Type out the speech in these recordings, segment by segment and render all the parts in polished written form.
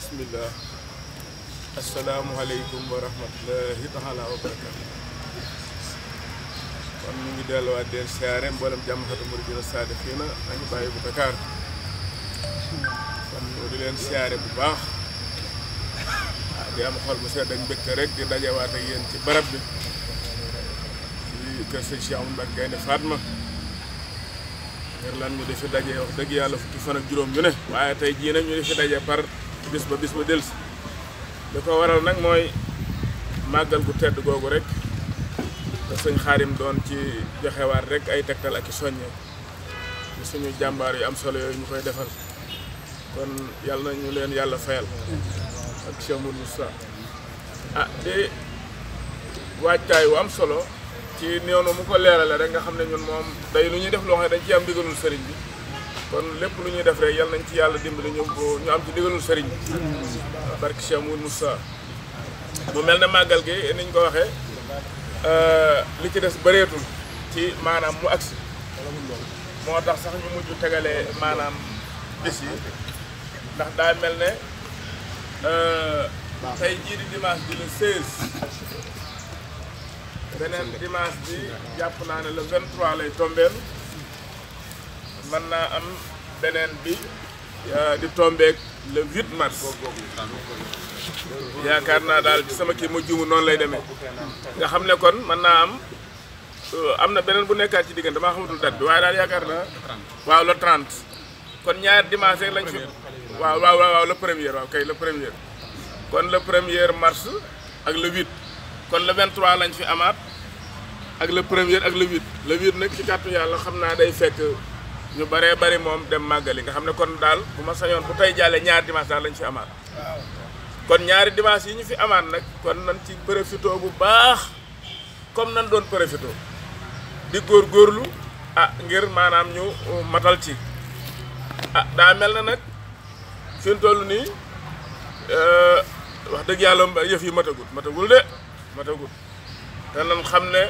bismillah asalaamualeykum wa rahmatullahi taala wa barakatu kon ñu ngi delluwaat deen siyaare mboolem jàmmkatu muridina saadixiina añu bàyyi bu Dakar kon ñu di leen siyaare bu baax di am xol bu sedd ak mbégte rek di dajewaat ak yéen ci barab bi ci kër sëñ Cheikh Mbacké Gaïndé Fatma ngir lan ñu di fi daje wax dëgg yàlla fukki fan ak juróom yu ne waaye tey jii nag ñu di fi daje par bis ba delsi li ko waral nag mooy màggal gu tedd googu rek te sëñ Xaadim doon ci joxewaat rek ay tegtal ak i soññe ci suñu jàmbaar yu am solo yooyu ñu koy defal kon yàlla na ñu leen yàlla fayal ak Cheikh Moussa di waajtaay wu am solo ci noonu mu ko leerale rek nga xam ne ñun moom day lu ñuy def loo xam ne dañ ci am ndigalul sëriñ bi kon lépp lu ñuy def rek yal nañ ci yàlla dimbali ñu am ci ndigalul sëriñ bi barke Cheikh Moussa mu mel ne màggal gi niñ ko waxee li ci des bëreetul ci maanaam mu agsi moo tax sax ñu mujj tegale maanaam bis yi ndax daa mel ne tey jii di dimanche bi le 16 beneen dimanche bi jàpp naa ne le 23 lay tombeel mën naa am beneen bi di tombeek le 8 mars yaakaar naa daal ci sama kii mu juumu noonu lay demee nga xam ne kon mën naa am na beneen bu nekkaat ci diggante maa xamatul date bi waaye daal yaakaar naa waaw le 30 kon ñaari dimanche rek lañ fi waaw le premier waaw kay le premier kon le premier mars ak le 8 kon le 23 lañ fi amaat ak le premier ak le 8 le 8 nag ci kàttu yàlla xam naa day fekk ñu baree bari moom dem màggali nga xam ne kon daal bu ma sañoon bu tey jàllee ñaari dimanche daal lañ fi amaat kon ñaari dimanche yi ñu fi amaat nag kon nañ ci profité bu baax comme nan doon profité di góorgóorlu ngir maanaam ñu matal ci daa mel na nag fi mu toll nii wax dëgg yàlla yëf yi matagul de te nan xam ne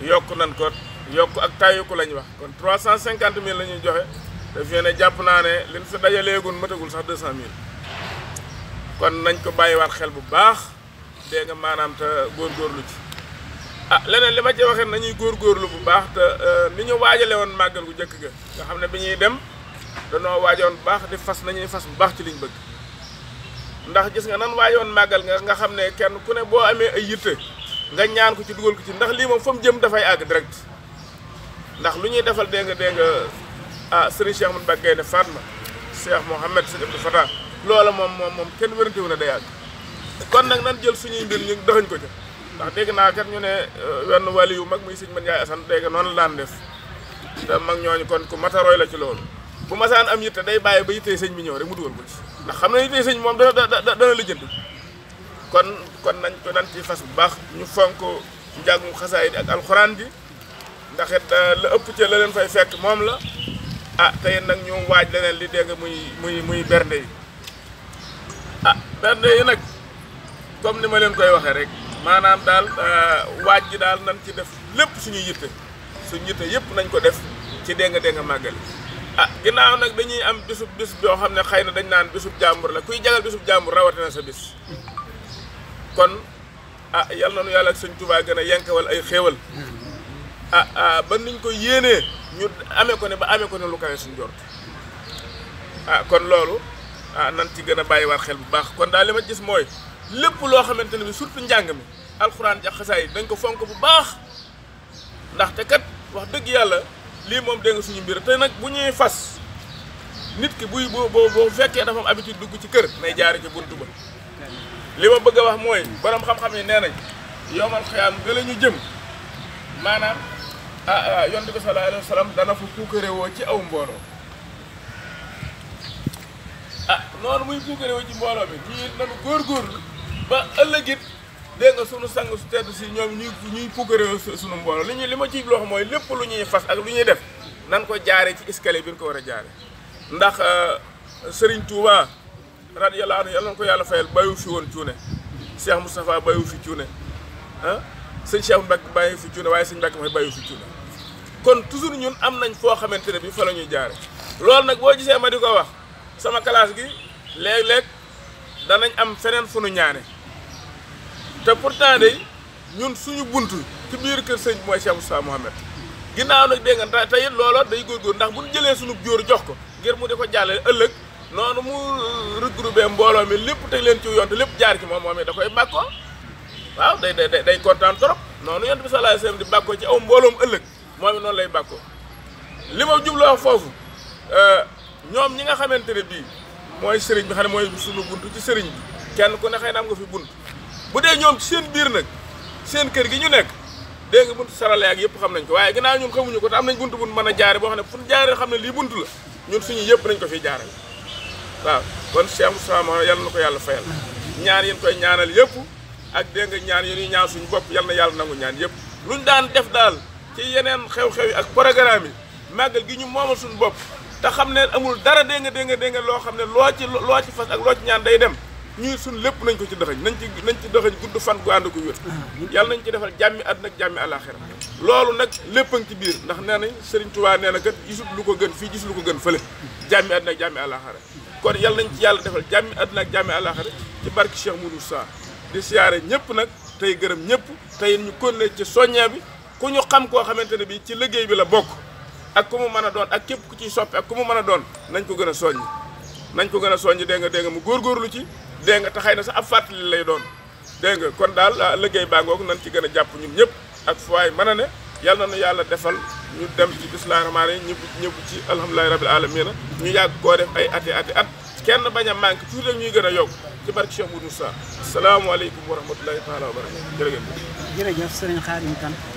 yokk nan ko yokk ak tàyyiku lañ wax kon 350 000 la ñuy joxe te fii ne jàpp naa ne liñ fi dajaleegun matagul sax 200 000 kon nañ ko bàyyiwaat xel bu baax dégg nga maanaam te góorgóorlu ci leneen li ma ci waxee nañuy góorgóorlu bu baax te ni ñu waajale woon màggal gu njëkk ga nga xam ne bi ñuy dem danoo waajoon bu baax di fas nañuy fas bu baax ci liñ bëgg ndax gis nga nan waajoon màggal nga xam ne kenn ku ne boo amee ay yitte nga ñaan ko ci dugal ko ci ndax lii moom fa mu jëm dafay àgg direct ndax lu ñuy defal dégg nga Serigne Cheikh Mbacké Gaïndé Fatma Cheikh Mouhamed Sëñ Abdou Fatah loola moom kenn wérantewu na day àgg kon nag nan jël suñuy mbir ñu doxañ ko ca ndax dégg naa kat ñu ne wenn wali yu mag muy sëñ Man Njaay Asan dégg noonu la daan def te mag ñooñu kon ku matarooy la ci loolu bu masaan am yitte day bàyyi ba yittee sëñ bi ñëw rek mu dugal ko ci ndax xam ne yittee sëñ moom dana lijjanti kon nañ ko nan ci fas bu baax ñu fonk njàngum xasaay di ak alxuraan bi ndax it la ëpp ca la leen fay fekk moom la tey nag ñu waaj leneen li dégg muy bernde yi bernde yi nag comme ni ma leen koy waxee rek maanaam daal waaj gi daal nañ ci def lépp suñu yitte yëpp nañ ko def ci dégg nga màggali ginnaaw nag dañuy am bis boo xam ne xëy na dañ naan bisub jàmbur la kuy jagal bisub jàmbur rawatina sa bis kon yal na nu yàlla ak sëñ Tuubaa gën a yenkewal ay xéewal ba niñ ko yéenee ñu amee ko ne lu kawe suñu jort kon loolu nan ci gën a bàyyiwaat xel bu baax kon daal li ma gis mooy lépp loo xamante ne bi surtout njàng mi alxuraan ak xasaay dañ ko fonk bu baax ndaxte kat wax dëgg yàlla lii moom dégg nga suñu mbir te nag bu ñuy fas nit ki boo fekkee dafa am habitude dugg ci kër nay jaare ci buntu ba li ma bëgg a wax mooy borom xam-xam yi nee nañ yowmal xiyaam ga la ñu jëm maanaam yonent bi sallallahu alayhi wa sallam dana fa puukarewoo ci aw mbooloo noonu muy puukarewoo ci mbooloo bi ñii nanu góorgóorlu ba ëllëgit dégg nga sunu sang su tedd si ñoom ñuy puukarewoo sunu mbooloo li ma ciy loxo mooy lépp lu ñuy fas ak lu ñuy def nan ko jaare ci escalier bi ñu ko war a jaare ndax Serigne Touba radiyallahu anhu yàlla na ko yàlla fayal bàyyiwu fi woon cuune Cheikh Moustapha bàyyiwu fi cuune sëñ Cheikh Mbacké bàyyiwu fi cuune waaye sëñ Mbacké mooy bàyyiwu fi cuune kon toujours ñun am nañ foo xamante ne bi fa la ñuy jaare loolu nag boo gisee ma di ko wax sama classe gi léeg-léeg danañ am feneen fu nu ñaane te pourtant de ñun suñu buntu ci biir kër sëñ mooy Cheikh Moustapha Mohamed ginnaaw nag dégg nga te it loola day góorgóor ndax bu ñu jëlee suñu jóor jox ko ngir mu di ko jàllale ëllëg noonu mu regroupé mbooloo mi lépp teg leen ci yoon te lépp jaar ci moom it da koy bàkkoo waaw day kontaan trop noonu yonent bi sallallahu alayhi wasallam di bàkkoo ci aw mbooloom ëllëg moom it noonu lay bàkkoo li ma jubloo foofu ñoom ñi nga xamante ne bii mooy sëriñ bi xam ne mooy suñu buntu ci sëriñ bi kenn ku ne xëy na am nga fi bunt bu dee ñoom ci seen biir nag seen kër gi ñu nekk dégg nga buntu sarale ak yëpp xam nañ ko waaye ginnaaw ñun xamuñu ko te am nañ buntu bu mën a jaare boo xam ne fu ñu jaaree xam ne lii buntu la ñun suñu yëpp nañ ko fiy jaarale waaw kon Cheikh Moustapha Mohamed yal na ko yàlla fayal ñaan yéen koy ñaanal yëpp ak dégg nga ñaan yéen ñaan suñu bopp yal na yàlla nangu ñaan yëpp luñ daan def daal ci yeneen xew-xew yi ak programme yi màggal gi ñu moomal suñu bopp te xam ne amul dara dégg nga loo xam ne loo ci fas ak loo ci ñaan day dem ñuy suñ lépp nañ ko ci dëxëñ nañ ci dëxëñ gudd fan gu ànd ko wér yàlla nañ ci defal jàmmi àdduna ak jàmmi àllaaxira loolu nag lépp a ngi ci biir ndax nee nañ Serigne Touba nee na kat gisul lu ko gën fii gisul lu ko gën fële jàmmi àdduna ak jàmmi àllaaxira kon yàlla nañ ci yàlla defal jàmmi àdduna ak jàmmi àllaaxira ci barki Cheikh Moudou Sa di siyaare ñëpp nag tey gërëm ñëpp tey ñu continuer ci soññee bi ku ñu xam koo xamante ne bi ci liggéey bi la bokk ak ku mu mën a doon ak képp ku ciy soppi ak ku mu mën a doon nañ ko gën a soññi dégg nga mu góorgóorlu ci dégg nga te xëy na sax ab fàttali lay doon dégg nga kon daal liggéey baa ngoog nañ ci gën a jàpp ñun ñëpp ak fu waay mën a ne yàlla na nu yàlla defal ñu dem ci bismillahi rahmaani rahim ñëpp ci alhamdulilahi rabbil alamina ñu yàgg koo def ay ati at kenn bañ a manqué tuuti rek ñuy gën a yokk ci barke Cheikh Moudou Sa asalaamaaleykum wa rahmatullahi taala wa barakatu jërëjëf jërëjëf Serigne Khadim Kane